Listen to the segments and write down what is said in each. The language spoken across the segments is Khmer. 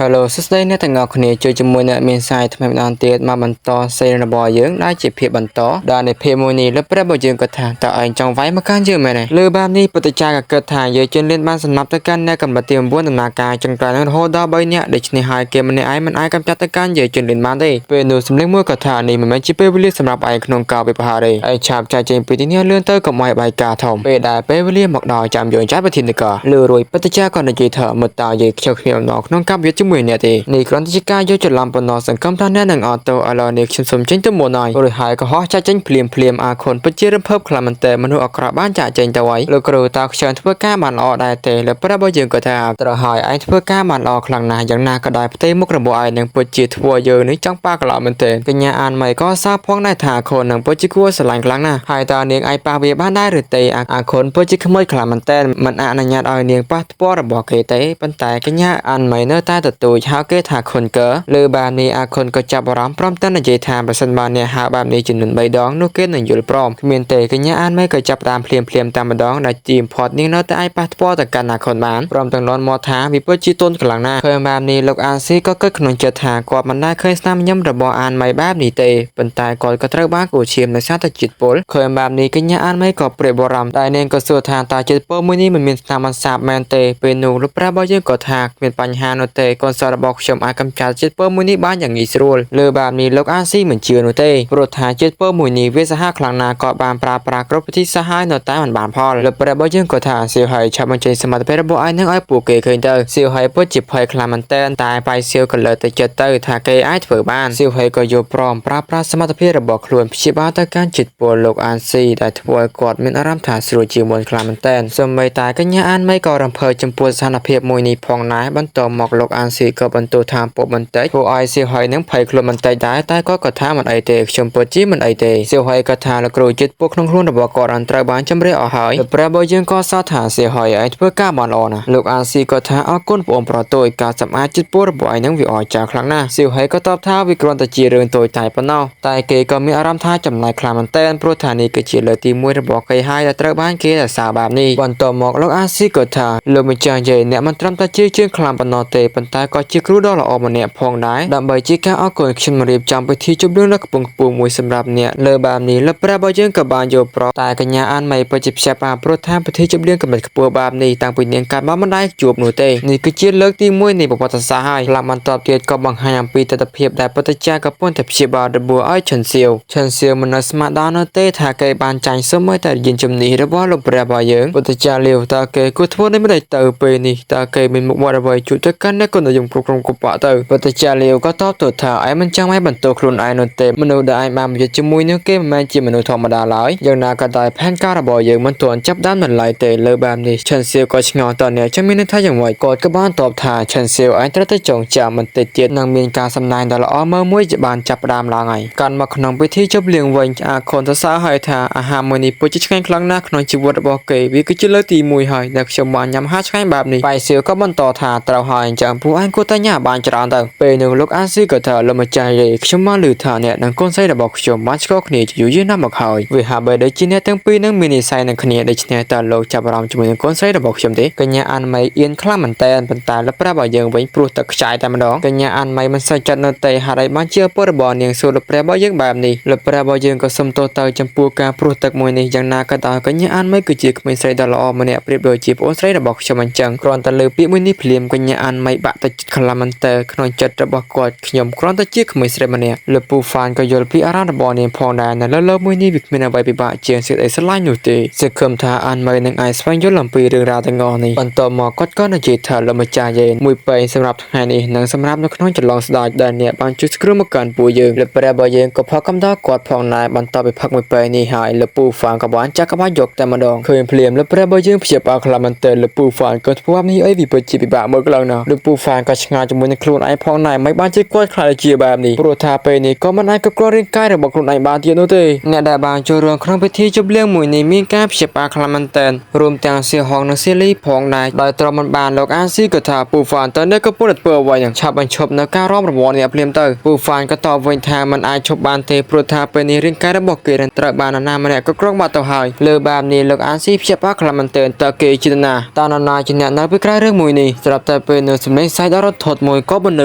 Hello សួស្តីអ្នកទាំងអស់គ្នាជួយជាមួយអ្នកមានសាយថ្មីម្ដងទៀតមកបន្តសេរីរបស់យើងដែលជាភាពបន្តដែលនៃភាពមួយនេះលើព្រះរបស់យើងក៏ថាតើឯងចង់វាយមកកាន់យើងមែនទេលើបែបនេះពុទ្ធចារក៏គិតថាយើងជឿនលឿនបានសំណប់ទៅកាន់អ្នកកម្រិតទី9ដំណើរការចុងក្រោយនឹងរហូតដល់3នាក់ដូច្នេះហើយគេម្នាក់ឯងមិនអាចកម្ចាត់ទៅកាន់យើងជឿនលឿនបានទេពេលនោះសម្លេងមួយក៏ថានេះមិនមែនជាពេលវេលាសម្រាប់ឯងក្នុងការវិភាគទេឯងឆាបចាយចេញពីទីនេះលឿនទៅកុំឲ្យបាយការធំពេលដែលពេលវេលាមកដល់ចាំយើងចាត់វិធានការលើរួយពុទ្ធចារក៏និយាយថាមើលតើយើងខ្ញុំគ្មានអំណរក្នុងការប្រយុទ្ធជាមួយអ្នកទេនេះគ្រាន់តែជាការយកច្រឡំប៉ុណ្ណោះសង្ឃឹមថាអ្នកនឹងអត់ទៅឥឡូវនេះខ្ញុំសូមចេញទៅមុនហើយរួចហើយក៏ហោះចាក់ចេញភ្លាមភ្លាមអាខុនពិតជារំភើបខ្លាំងមែនទែនមនុស្សអាក្រក់បានចាក់ចេញទៅហើយលោកគ្រូតើខ្ញុំធ្វើការបានល្អដែរទេលើប្រាប់របស់យើងក៏ថាត្រូវហើយឯងធ្វើការបានល្អខ្លាំងណាស់យ៉ាងណាក៏ដោយផ្ទៃមុខរបស់ឯងនឹងពិតជាធ្វើឲ្យយើងនេះចង់ប៉ះកន្លងមែនទែនកញ្ញាអានមីក៏សាបផងដែរថាខុននឹងពិតជាគួរស្រឡាញ់ខ្លាំងណាស់ហើយតើនាងអាចប៉ះវាបានដែរឬទេអាខុនពិតជាខ្មោចខ្លាំងមែនទែនមិនអនុញ្ញាតឲ្យនាងប៉ះថ្ពាល់របស់គេទេប៉ុន្តែកញ្ញាអានមីនៅតែទទូចហៅគេថាខុនកើលើបែបនេះអាខុនក៏ចាប់អារម្មណ៍ព្រមទាំងនិយាយថាបើសិនបើអ្នកហៅបែបនេះចំនួន3ដងនោះគេនឹងយល់ព្រមគ្មានទេកញ្ញាអានមីក៏ចាប់តាមភ្លាមភ្លាមតាមម្ដងដែលទីបំផុតនាងនៅតែអាចប៉ះថ្ពាល់ទៅកាន់អាខុនបានព្រមទាំងលន់មកថាវាពិតជាទន់ខ្លាំងណាស់ឃើញបែបនេះលោកអានស៊ីក៏គិតក្នុងចិត្តថាគាត់មិនដែលឃើញស្នាមញញឹមរបស់អានមីបែបនេះទេប៉ុន្តែគាត់ក៏ត្រូវបានគូឈាមដោយសារតែជាតិពុលឃើញបែបនេះកញ្ញាអានមីក៏ព្រួយបារម្ភតែនាងក៏សួរថាតើជាតិពុលមួយនេះមិនមានស្នាមបន្សាបមែនទេពេលនោះលោកប្រារបស់យើងក៏ថាគ្មានបញ្ហានោះទេកូនសិស្សរបស់ខ្ញុំអាចកម្ចាត់ជាតិពុលមួយនេះបានយ៉ាងងាយស្រួលលើបែបនេះលោកអាស៊ីមិនជឿនោះទេព្រោះថាជាតិពុលមួយនេះវាសាហាវខ្លាំងណាស់ក៏បានប្រើប្រាស់គ្រប់វិធីសាស្ត្រហើយនៅតែមិនបានផលលោកប្រារបស់យើងក៏ថាសៀវហើយឆាប់បញ្ចេញសមត្ថភាពរបស់ឯងនឹងឲ្យពួកគេឃើញទៅសៀវហើយពិតជាភ័យខ្លាំងមែនទែនតែបាយសៀវក៏លើទៅចិត្តទៅថាគេអាចធ្វើបានសៀវហើយក៏យល់ព្រមប្រើប្រាស់សមត្ថភាពរបស់ខ្លួនព្យាបាលទៅកាន់ជាតិពុលលោកអានស៊ីដែលធ្វើឲ្យគាត់មានអារម្មណ៍ថាស្រួលជាងមុនខ្លាំងមែនទែនសូម្បីតែកញ្ញាអានមីក៏រំភើបចំពោះស្ថានភាពមួយនេះផងដែរបន្ទាប់មកលោកអានស៊ីក៏បន្ទោសថាពួកបន្តិចធ្វើឲ្យសៀវហើយនឹងភ័យខ្លួនបន្តិចដែរតែគាត់ក៏ថាមិនអីទេខ្ញុំពិតជាមិនអីទេសៀវហើយក៏ថាលោកគ្រូជាតិពុលក្នុងខ្លួនរបស់គាត់បានត្រូវបានជម្រះអស់ហើយព្រះបើយើងក៏សរថាសៀវហើយឯងធ្វើការបានល្អណាស់លោកអានស៊ីក៏ថាអរគុណបងប្រុសតូចការសម្អាតជាតិពុលរបស់ឯងនឹងវាអស្ចារ្យខ្លាំងណាស់សៀវហើយក៏តបថាវាគ្រាន់តែជារឿងតូចតាចប៉ុណ្ណោះតែគេក៏មានអារម្មណ៍ថាចម្លែកខ្លាំងមែនទែនព្រោះថានេះគឺជាលើកទី1របស់គេហើយដែលត្រូវបានគេសរសើរបែបនេះបន្ទាប់មកលោកអាស៊ីក៏ថាលោកម្ចាស់យាយអ្នកមិនត្រឹមតែជាជាងខ្លាំងប៉ុណ្ណោះទេប៉ុន្តែក៏ជាគ្រូដ៏ល្អម្នាក់ផងដែរដើម្បីជាការអរគុណខ្ញុំរៀបចំពិធីជប់លៀងដ៏ខ្ពង់ខ្ពស់មួយសម្រាប់អ្នកលើបែបនេះលោកព្រះរបស់យើងក៏បានយល់ប្រតែកញ្ញាអានមីពិតជាភ្ជាប់អាព្រោះថាពិធីជប់លៀងកម្រិតខ្ពស់បែបនេះតាំងពីនាងកើតមកមិនដែលជួបនោះទេនេះគឺជាលើកទី1នៃប្រវត្តិសាស្ត្រហើយផ្លាប់បន្ទាប់ទៀតក៏បង្ហាញអំពីទស្សនវិជ្ជាដែលពុទ្ធចារកំពុងតែព្យាបាលរបួសឲ្យឈិនសៀវឈិនសៀវមិននៅស្មានដល់នោះទេថាគេបានចាញ់សូម្បីតែយានជំនិះរបស់លោកព្រះរបស់យើងពុទ្ធចារលាវតើគេគួរធ្វើនេះមិនได้ទៅពេលនេះតើគេមានមុខមាត់អ្វីជួបទៅកាន់អ្នកគុណនិយមគ្រប់គ្រងកុបៈទៅពុទ្ធចារលាវក៏តបទៅថាឯងមិនចង់ឲ្យបន្ទោសខ្លួនឯងនោះទេមនុស្សដែលឯងបានប្រយុទ្ធជាមួយនឹងគេមិនមែនជាមនុស្សធម្មតាឡើយយ៉ាងណាក៏ដោយផែនការរបស់យើងមិនទាន់ចាប់ដើមនៅឡើយទេលើបែបនេះឈិនសៀវក៏ឆ្ងល់តើអ្នកចាំមានន័យថាយ៉ាងម៉េចគាត់ក៏បានតបថាឈិនសៀវឯងត្រូវតែចងចាំបន្តិចទៀតនឹងមានការសម្ដែងដ៏ល្អមើលមួយจะបានចាប់ផ្ដើមឡើងហើយកាន់មកក្នុងពិធីជប់លៀងវិញអាខុនសរសើរហើយថាអាហារមួយនេះពិតជាឆ្ងាញ់ខ្លាំងណាស់ក្នុងជីវិតរបស់គេវាគឺជាលើកទី1ហើយដែលខ្ញុំបានញ៉ាំអាហារឆ្ងាញ់បែបនេះបាយសៀវក៏បន្តថាត្រូវហើយអញ្ចឹងពួកឯងគួរតែញ៉ាំបានច្រើនទៅពេលនោះលោកអាស៊ីក៏ថាលោកម្ចាស់យាយខ្ញុំមកឮថាអ្នកនិងកូនស្រីរបស់ខ្ញុំបានស្គាល់គ្នាជាយូរយារណាស់មកហើយវាហាក់បីដូចជាអ្នកទាំងពីរនឹងមាននិស្ស័យនឹងគ្នាដូច្នេះតើលោកចាប់អារម្មណ៍ជាមួយនឹងកូនស្រីរបស់ខ្ញុំទេកញ្ញាអានមីអៀនខ្លាំងមែនតើប៉ុន្តែលោកប្រាប់ឲ្យយើងវិញព្រោះទឹកខ្ចាយតែម្ដងកញ្ញាអានមីមិនសូវចិត្តនៅទេហេតុអីបានជាឪពុករបស់នាងសួរលោកព្រះរបស់យើងបែបនេះលោកព្រះរបស់យើងក៏សុំទោសទៅចំពោះការព្រោះទឹកមួយនេះយ៉ាងណាក៏ដោយកញ្ញាអានមីគឺជាក្មេងស្រីដ៏ល្អម្នាក់ប្រៀបដូចជាប្អូនស្រីរបស់ខ្ញុំអញ្ចឹងគ្រាន់តែលើពាក្យមួយនេះភ្លាមកញ្ញាអានមីបាក់ទឹកចិត្តខ្លាំងមែនតើក្នុងចិត្តរបស់គាត់ខ្ញុំគ្រាន់តែជាក្មេងស្រីម្នាក់លោកពូហ្វានក៏យល់ពីអារម្មណ៍របស់នាងផងដែរនៅលើលោកមួយនេះវាគ្មានអ្វីពិបាកជាងសេចក្តីស្រឡាញ់នោះទេសង្ឃឹមថាអានមីនឹងអាចស្វែងយល់អំពីរឿងរ៉ាវទាំងអស់នេះបន្ទាប់មកគាត់ក៏និយាយថាលោកម្ចាស់យេនមួយពេងសម្រាប់ថ្ងៃនេះនិងសម្រាប់នៅក្នុងចន្លងស្ដេចដែលអ្នកបានជួយស្គ្រូមកកាន់ពួកយើងលោកព្រះរបស់យើងក៏ផកកំដរគាត់ផងដែរបន្ទាប់ពីផឹកមួយពេងនេះហើយលោកពូហ្វានក៏បានចាក់ក្បាច់យកតែម្ដងឃើញភ្លាមលោកព្រះរបស់យើងព្យាបាលខ្លាំងមែនទែនលោកពូហ្វានក៏ធ្វើបែបនេះអីវាពិតជាពិបាកមើលខ្លាំងណាស់លោកពូហ្វានក៏ឆ្ងល់ជាមួយនឹងខ្លួនឯងផងដែរមិនបានជាគាត់ខ្លាចជាបែបនេះព្រោះថាពេលនេះក៏មិនអាចគ្រប់គ្រងរាងកាយរបស់ខ្លួនឯងបានទៀតនោះទេអ្នកដែលបានចូលរួមក្នុងពិធីជប់លៀងមួយនេះមានការព្យាបាលខ្លាំងមែនទែនរួមទាំងសៀហងនិងសៀលីផងដែរដោយទ្រាំមិនបានលោកអាស៊ីក៏ថាពូហ្វានតើអ្នកកំពុងតែធ្វើអ្វីនឹងឆាប់បញ្ឈប់នៅការរាំរំនេះភ្លាមទៅពូហ្វានក៏តបវិញថាមិនអាចឈប់បានទេព្រោះថាពេលនេះរាងកាយរបស់គេនឹងត្រូវបាននរណាម្នាក់គ្រប់គ្រងបាត់ទៅហើយលើបែបនេះលោកអាស៊ីព្យាបាលខ្លាំងមែនទែនតើគេជានរណាតើនរណាជាអ្នកនៅពីក្រោយរឿងមួយនេះស្រាប់តែពេលនៅសម្លេងសៃ ចដ៏រន្ធត់មួយក៏បន្ល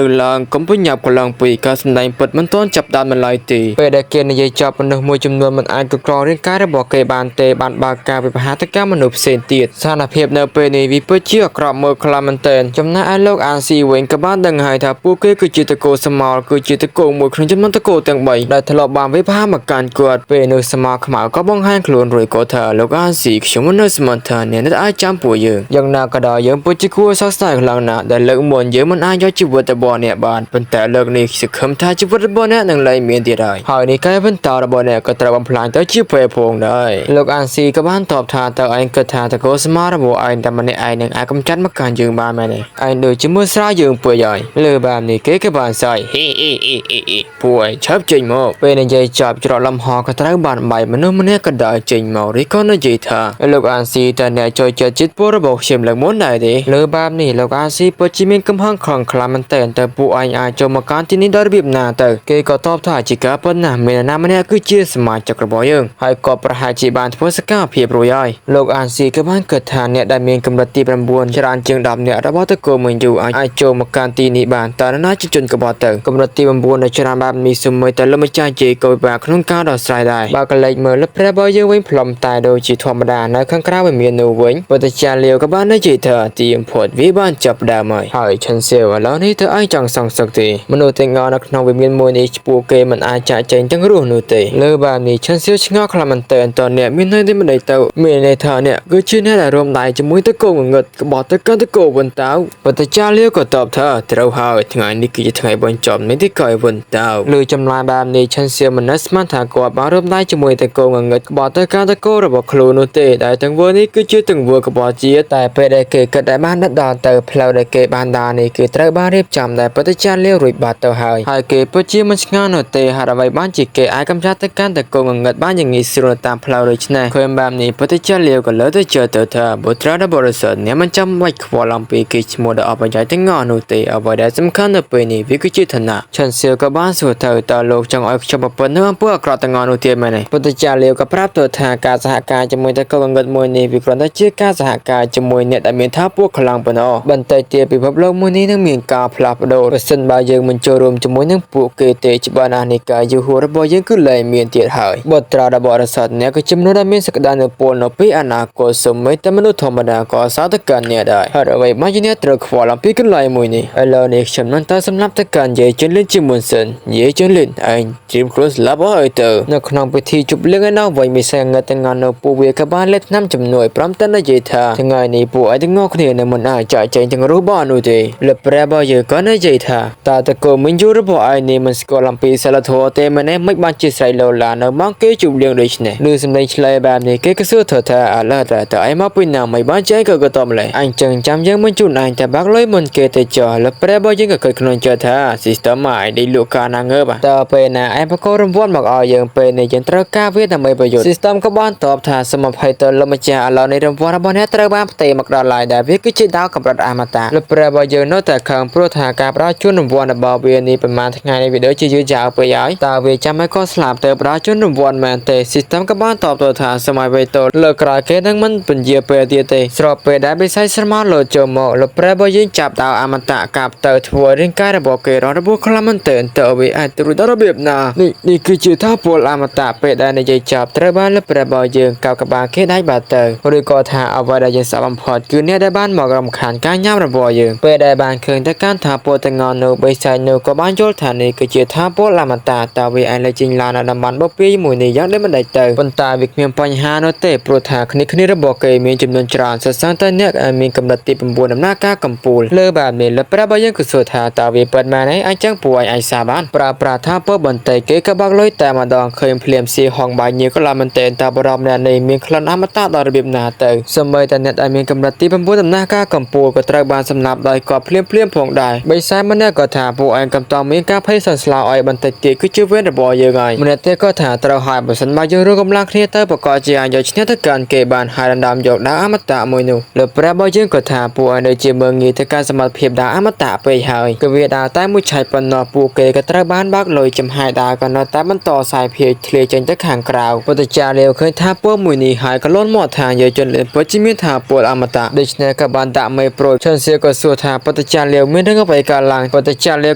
ឺឡើងកុំប្រញាប់កន្លងពីការសម្ដែងពិតមិនទាន់ចាប់ដើមនៅឡើយទេពេលដែលគេនិយាយចប់មនុស្សមួយចំនួនមិនអាចគ្រប់គ្រងរាងកាយរបស់គេបានទេបានបើកការវិភាគទៅកាន់មនុស្សផ្សេងទៀតស្ថានភាពនៅពេលនេះវាពិតជាអាក្រក់មើលខ្លាំងមែនទែនចំណែកឯលោកអានស៊ីវិញក៏បានដឹងហើយថាពួកគេគឺជាតកូលសមោលគឺជាតកូលមួយក្នុងចំណោមតកូលទាំង3ដែលធ្លាប់បានវិភាគមកកាន់គាត់ពេលនោះសមោលខ្មៅក៏បង្ហាញខ្លួនរួចក៏ថាលោកអានស៊ីខ្ញុំមិននៅស្មានថាអ្នកនឹងអាចចាំពួកយើងយ៉ាងណាក៏ដោយយើងពិតជាគួរសោកស្ដាយខ្លាំងណាស់ដែលលើកមុនយើងមិនអាចយកជីវិតរបស់អ្នកបានប៉ុន្តែលើកនេះសង្ឃឹមថាជីវិតរបស់អ្នកនឹងលែងមានទៀតហើយហើយនេះកាយបន្តរបស់អ្នកក៏ត្រូវបំផ្លាញទៅជាភេផងដែរលោកអានស៊ីក៏បានតបថាតើឯងគិតថាតកូលស្មារបស់ឯងតែម្នាក់ឯងនឹងអាចកម្ចាត់មកកាន់យើងបានមែនទេឯងដូចជាមើលស្រាលយើងពេកហើយលើបែបនេះគេក៏បានសើចហ៊ីអ៊ីអ៊ីអ៊ីអ៊ីពួកឯងឆាប់ចេញមកពេលនិយាយចប់ច្រកលំហក៏ត្រូវបានបាយមនុស្សម្នាក់ក៏ដើរចេញមករីក៏និយាយថាលោកអានស៊ីតើអ្នកចូលចិត្តជាតិពលរបស់ខ្ញុំលើកមុនដែរទេលើបែបនេះលោកអានស៊ីពិតជាមានកំហឹងខ្លាំងខ្លាំងមែនទែនតើពួកឯងអាចចូលមកកាន់ទីនេះដោយរបៀបណាទៅគេក៏តបថាជាការប៉ុណ្ណាមាននរណាម្នាក់គឺជាសមាជិករបស់យើងហើយក៏ប្រហែលជាបានធ្វើសកម្មភាពរួចហើយលោកអានស៊ីក៏បានគិតថាអ្នកដែលមានកម្រិតទី9ច្រើនជាង10នាក់របស់តកូលមួយយូរអាចចូលមកកាន់ទីនេះបានតើនរណាជាជនក្បត់ទៅកម្រិតទី9ដែលច្រើនបែបនេះសូម្បីតែលោកម្ចាស់ជ័យក៏ពិបាកក្នុងការដោះស្រាយដែរបើកលេចមើលលើព្រះរបស់យើងវិញផ្លុំតែដូចជាធម្មតានៅខាងក្រៅវិមាននោះវិញពុទ្ធចាលាវក៏បាននិយាយថាទីបំផុតវាបានចាប់ដើមហើយហើយឆិនសៀវឥឡូវនេះទៅឯងចង់សងសឹកទេមនុស្សទាំងអស់នៅក្នុងវិមានមួយនេះឈ្មោះគេមិនអាចចាកចេញទាំងរស់នោះទេលើបែបនេះឆិនសៀវឆ្ងល់ខ្លាំងមែនទែនតើអ្នកមានន័យទេមិនទៅមានន័យថាអ្នកគឺជាអ្នកដែលរួមដៃជាមួយតកូងងឹតក្បត់ទៅកាន់តកូវិនតៅពុទ្ធចាលាវក៏តបថាត្រូវហើយថ្ងៃនេះគឺជាថ្ងៃបញ្ចប់នៃទីកយវិនតៅលើចម្លើយបែបនេះឆិនសៀវមិននឹកស្មានថាគាត់បានរួមដៃជាមួយតកូងងឹតក្បត់ទៅកាន់តកូរបស់ខ្លួននោះទេដែលទង្វើនេះគឺជាទង្វើក្បត់ជាតិតែពេលដែលគេគិតដែលបានដល់ទៅផ្លូវដែលគេបានដើរនេះគឺត្រូវបានរៀបចំដែលពុទ្ធចាលាវរួចបាត់ទៅហើយហើយគេពិតជាមិនឆ្ងល់នោះទេហេតុអ្វីបានជាគេអាចកម្ចាត់ទៅកាន់តកូងងឹតបានយ៉ាងងាយស្រួលតាមផ្លូវដូចនេះឃើញបែបនេះពុទ្ធចាលាវក៏លើទៅជឿទៅថាបុត្រាដ៏បរិសុទ្ធអ្នកមិនចាំបាច់ខ្វល់អំពីគេឈ្មោះដ៏អបិយទាំងអស់នោះទេអ្វីដែលសំខាន់នៅពេលនេះវាគឺជាឋានៈឆិនសៀវក៏បានសួរទៅតើលោកចង់ឲ្យខ្ញុំប្រពន្ធនៅអំពើអាក្រក់ទាំងអស់នោះទៀតមែនទេពុទ្ធចាលាវក៏ប្រាប់ទៅថាការសហការជាមួយតកូងងឹតមួយនេះវាគ្រាន់តែជាការសហការជាមួយអ្នកដែលមានថាពួកខ្លាំងប៉ុណ្ណោះបន្តិចទៀតពិភពលោកមួយនេះនឹងមានការផ្លាស់ប្ដូរប្រសិនបើយើងមិនចូលរួមជាមួយនឹងពួកគេទេច្បាស់ណាស់នៃការយូរហួររបស់យើងគឺលែងមានទៀតហើយបុត្រាដ៏បរិសុទ្ធអ្នកក៏ចំនួនដែលមានសក្តានុពលនៅពេលអនាគតសូម្បីតែមនុស្សធម្មតាក៏សោតកាន់អ្នកដែរហេតុអ្វីបានជាអ្នកត្រូវខ្វល់អំពីកន្លែងមួយនេះឥឡូវនេះខ្ញុំនឹងទៅសម្លាប់ទៅកាន់យាយជិនលិនជាមុនសិនយាយជិនលិនឯងត្រៀមខ្លួនស្លាប់ហើយទៅនៅក្នុងពិធីជប់លៀងឯណោះវិញមីសែងងឹតទាំងនៅពួកវាក៏បានលេបថ្នាំជំនួយព្រមទាំងនិយាយថាថ្ងៃនេះពួកឯងទាំងអស់គ្នានឹងមិនអាចចាកចេញទាំងរស់បាននោះទេលើព្រះរបស់យើងក៏និយាយថាតើតកូលមិញយូររបស់ឯងនេះមិនស្គាល់អំពីសិលធម៌ទេមែនទេមិនបានជាស្រីលោឡានៅម៉ោងគេជប់លៀងដូចនេះឬសម្លេងឆ្លើយបែបនេះគេក៏សួរថាឥឡូវតើតើឯងមកពីណាមិនបានចេញក៏ក៏តម្លេះអញចឹងចាំយើងមិនជូនឯងតែបាក់លុយមុនគេទៅចោះលើព្រះរបស់យើងក៏គិតក្នុងចិត្តថា system ឯងនេះលក់កាលណាងើបតើពេលណាឯងបកករង្វាន់មកឲ្យយើងពេលនេះយើងត្រូវការវាដើម្បីប្រយុទ្ធ system ក៏បានតបថាសមភ័យទៅលោកម្ចាស់ឥឡូវនេះរង្វាន់របស់អ្នកត្រូវបានផ្ទេរមកដល់ឡើយដែលវាគឺជាដាវកម្រិតអមតៈលើព្រះរបស់យើងនៅតែខឹងព្រោះថាការផ្ដល់ជូនរង្វាន់របស់វានេះប្រហែលថ្ងៃនេះវាដូចជាយឺតយ៉ាវពេកហើយតើវាចាំឲ្យគាត់ស្លាប់ទៅផ្ដល់ជូនរង្វាន់មែនទេ system ក៏បានតបទៅថាសម័យវេតូលើក្រោយគេនឹងមិនពន្យាពេលទៀតទេស្របពេលដែលបិស័យស្រមោលលោតចូលមកលើព្រះរបស់យើងចាប់ដាវអមតៈកាប់ទៅធ្វើរាងកាយរបស់គេរងរបួសខ្លាំងមែនទែនតើវាអាចត្រួតដល់របៀបណានេះគឺជាថាពលអមតៈពេលដែលនិយាយចាប់ត្រូវបានលើព្រះរបស់យើងកោបក្បាលគេដាច់បាត់ទៅឬក៏ថាអ្វីដែលយើងស្អប់បំផុតគឺអ្នកដែលបានមករំខានការញ៉ាំរបស់យើងពេលដែលបានឃើញទៅកាន់ថាពលទាំងអស់នោះបិស័យនោះក៏បានយល់ថានេះគឺជាថាពលអមតៈតើវាអាចលេចចេញឡើងនៅតំបន់បូព៌ាមួយនេះយ៉ាងដូចម្តេចទៅប៉ុន្តែវាគ្មានបញ្ហានោះទេព្រោះថាគ្នារបស់គេមានចំនួនច្រើនសរសើរតែអ្នកដែលមានកម្រិតទី9ដំណើរការកំពូលលើបែបនេះលើព្រះរបស់យើងក៏សួរថាតើវាពិតមែនទេអញ្ចឹងពួកឯងអាចសាបានប្រើប្រាស់ថាពលបន្តិចគេក៏បាក់លុយតែម្ដងឃើញភ្លាមស៊ីហងបាយញៀក៏ឡាមែនទែនតើបរមអ្នកនេះមានក្លិនអមតៈដល់របៀបណាទៅសូម្បីតែអ្នកដែលមានកម្រិតទី9ដំណើរការកំពូលក៏ត្រូវបានសម្លាប់ដោយគាត់ភ្លាមភ្លាមផងដែរបិសាម្នាក់ក៏ថាពួកឯងកំតមានការភ័យសន្ស្លោឲ្យបន្តិចទៀតគឺជាវេនរបស់យើងហើយម្នាក់ទៀតក៏ថាត្រូវហើយបើសិនបើយើងរួមកម្លាំងគ្នាទៅប្រកបជាអាចយកឈ្នះទៅកាន់គេបានហើយដណ្ដើមយកដាវអមតៈមួយនោះលើព្រះរបស់យើងក៏ថាពួកឯងដូចជាមើងងាយទៅកាន់សមត្ថភាពដាវអមតៈពេកហើយគឺវាដាវតែមួយឆៃប៉ុណ្ណោះពួកគេក៏ត្រូវបានបើកលុយចំហាយដាវក៏នៅតែបន្តសាយភាយធ្លាយចេញទៅខាងក្រៅពុទ្ធចាលាវឃើញថាពួកមួយនេះហើយក៏លន់មកថាយើងជនលឿនពិតជាមានថាពលអមតៈដូច្នេះក៏បានដាក់មេប្រួយឆិនសៀក៏សួរថាពុ ពុទ្ធចាលាវមានរឿងអ្វីកើតឡើងពុទ្ធចាលាវ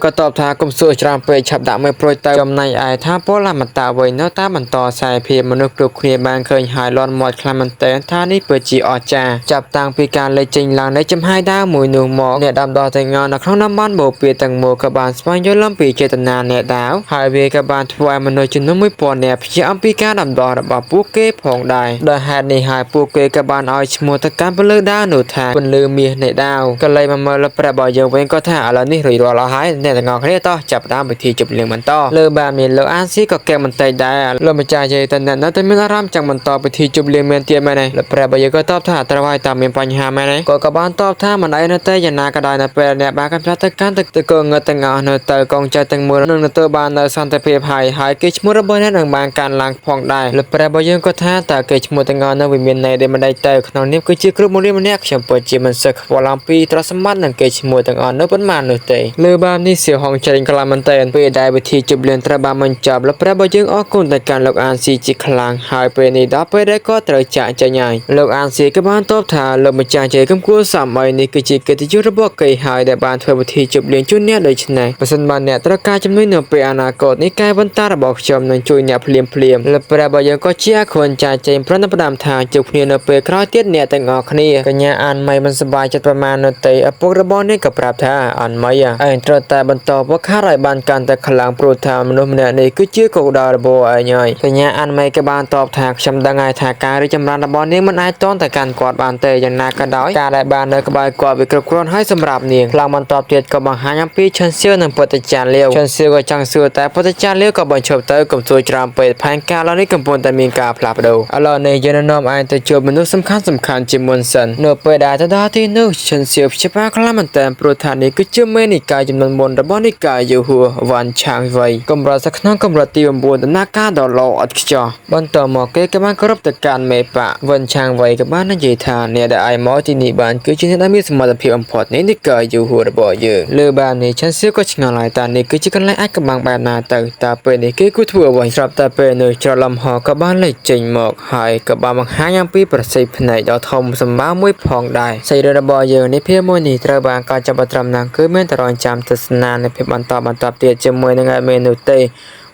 ក៏តបថាគុំសួរច្រើនពេកឆាប់ដាក់មើលប្រួយទៅចំណែកឯថាពលមតាវិញនៅតាមបន្តខ្សែភាពមនុស្សគ្រប់គ្នាបានឃើញហើយលន់មាត់ខ្លាំងមែនទែនថានេះពិតជាអស្ចារ្យចាប់តាំងពីការលេចចេញឡើងនៃចំហាយដាវមួយនោះមកអ្នកដាំដុះទាំងអស់នៅក្នុងតំបន់បូព៌ាទាំងមូលក៏បានស្វែងយល់អំពីចេតនាអ្នកដាវហើយវាក៏បានធ្វើឲ្យមនុស្សចំនួន1000នាក់ភ្ញាក់អំពីការដាំដុះរបស់ពួកគេផងដែរដោយហេតុនេះហើយពួកគេក៏បានឲ្យឈ្មោះទៅកាន់ពន្លឺដាវនោះថាពន្លឺមាសនៃដាវក៏លេមកមើលព្រះរបស់យើងវិញក៏ថាឥឡូវនេះរួចរាល់អស់ហើយអ្នកទាំងអស់គ្នាតោះចាប់ផ្ដើមពិធីជប់លៀងបន្តលើបានមានលោកអានស៊ីក៏កែបន្តិចដែរលោកម្ចាស់និយាយតែអ្នកនៅតែមានអារម្មណ៍ចង់បន្តពិធីជប់លៀងមែនទៀតមែនទេលោកព្រះរបស់យើងក៏តបថាត្រូវហើយតើមានបញ្ហាមែនទេគាត់ក៏បានតបថាមិនអីនៅទេយ៉ាងណាក៏ដោយនៅពេលអ្នកបានកំចាត់ទៅកាន់ទឹកកងងឹតទាំងអស់នៅទៅកងចៅទាំងមូលនឹងទទួលបាននៅសន្តិភាពហើយហើយគេឈ្មោះរបស់អ្នកនឹងបានកើនឡើងផងដែរលោកព្រះរបស់យើងក៏ថាតើគេឈ្មោះទាំងអស់នៅវាមានន័យដូចម្ដេចទៅក្នុងនាមគឺជាគ្រូបង្រៀនម្នាក់ខ្ញុំពិតជាមិនសូវខ្វល់អំពីទ្រព្យសម្បត្តិនិងគេឈ្មោះទាំងអស់នៅប៉ុន្មាននោះទេលើបាននេះសៀវហងច្រេងខ្លាំងមែនទែនពេលដែលវិធីជប់លៀងត្រូវបានបញ្ចប់លោកព្រះរបស់យើងអរគុណទៅកាន់លោកអានស៊ីជាខ្លាំងហើយពេលនេះដល់ពេលដែលគាត់ត្រូវចាកចេញហើយលោកអានស៊ីក៏បានតបថាលោកម្ចាស់ជ័យកំគួរសម័យនេះគឺជាកិត្តិយសរបស់គេហើយដែលបានធ្វើពិធីជប់លៀងជូនអ្នកដូច្នេះបើសិនបើអ្នកត្រូវការជំនួយនៅពេលអនាគតនេះកាយបន្តារបស់ខ្ញុំនឹងជួយអ្នកភ្លាមភ្លាមលោកព្រះរបស់យើងក៏ជាអខុនចាចេញប្រណិបដាមថាជួបគ្នានៅពេលក្រោយទៀតអ្នកទាំងអស់គ្នាកញ្ញាអានមីមិនសប្បាយចិត្តប្រមាណនោះទេឪពុករបស់នេះក៏ប្រាប់ថាអានមីឯងត្រូវតែបន្តវឹកហាត់ឲ្យបានកាន់តែខ្លាំងព្រោះថាមនុស្សម្នាក់នេះគឺជាគោលដៅរបស់ឯងហើយកញ្ញាអានមីក៏បានតបថាខ្ញុំដឹងហើយថាការរីកចម្រើនរបស់នាងមិនអាចតន់ទៅកាន់គាត់បានទេយ៉ាងណាក៏ដោយការដែលបាននៅក្បែរគាត់វាគ្រប់គ្រាន់ហើយសម្រាប់នាងខ្លាំងបន្តទៀតក៏បង្ហាញអំពីឈិនសៀវនិងពុទ្ធចាលាវឈិនសៀវក៏ចង់សួរតែពុទ្ធចាលាវក៏បញ្ឈប់ទៅកុំសួរច្រើនពេកផែនការឥឡូវនេះកំពុងតែមានការផ្លាស់ប្ដូរឥឡូវនេះយើងនឹងនាំឯងទៅជួបមនុស្សសំខាន់សំខាន់ជាមុនសិននៅពេលដែលទៅដល់ទីនោះឈិនសៀវព្យាបាលខ្លាំងមែនទែនព្រោះថានេះគឺជាមេនិកាយចំនួនមុនរបស់និកាយយូហួវ៉ាន់ឆាងវៃកម្រិតក្នុងកម្រិតទី9ដំណើរការដ៏ល្អឥតខ្ចោះបន្តមកគេក៏បានគោរពទៅកាន់មេបាក់វ៉ាន់ឆាងវៃក៏បាននិយាយថាអ្នកដែលឯងមកទីនេះបានគឺជាអ្នកដែលមានសមត្ថភាពបំផុតនៃនិកាយយូហួរបស់យើងលើបាននេះឆាន់សៀវក៏ឆ្ងល់ហើយតើនេះគឺជាកន្លែងអាចកំបាំងបែបណាទៅតើពេលនេះគេគួរធ្វើអ្វីស្រាប់តែពេលនោះច្រឡំហក៏បានលេចចេញមកហើយក៏បានបង្ហាញអំពីប្រសិទ្ធភ្នែកដ៏ធំសម្បើមមួយផងដែរសាច់រឿងរបស់យើងនេះភាគមួយនេះត្រូវបានការចាប់ត្រឹមណាគឺមានតែរងចាំទស្សនានៅភាពបន្តបន្តទៀតជាមួយនឹងឯមេនោះទេ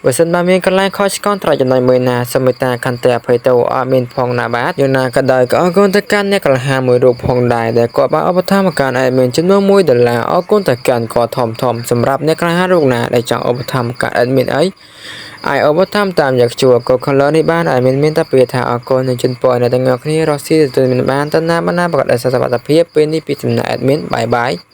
បើសិនបើមានកន្លែងខុសឆ្គងត្រចំណុចមួយណាសូមមេត្តាខន្តីអភ័យទោសអត់មានផងណាបាទយ៉ាងណាក៏ដោយក៏អរគុណទៅកាន់អ្នកកលហាមួយរូបផងដែរដែលគាត់បានឧបត្ថម្ភកាន់ admin ចំនួន1ដុល្លារអរគុណទៅកាន់គាត់ធំធំសម្រាប់អ្នកកលហារូបណាដែលចង់ឧបត្ថម្ភកាន់ admin អីអាចឧបត្ថម្ភតាមយ៉ាងជួក៏ color នេះបាន admin មានតែពាក្យថាអរគុណនិងជូនពរអ្នកទាំងអស់គ្នារកស៊ីទទួលមានបានតាណាបណ្ណាប្រកបដោយសុខភាពពេលនេះពីសំណាក់ admin បាយបាយ។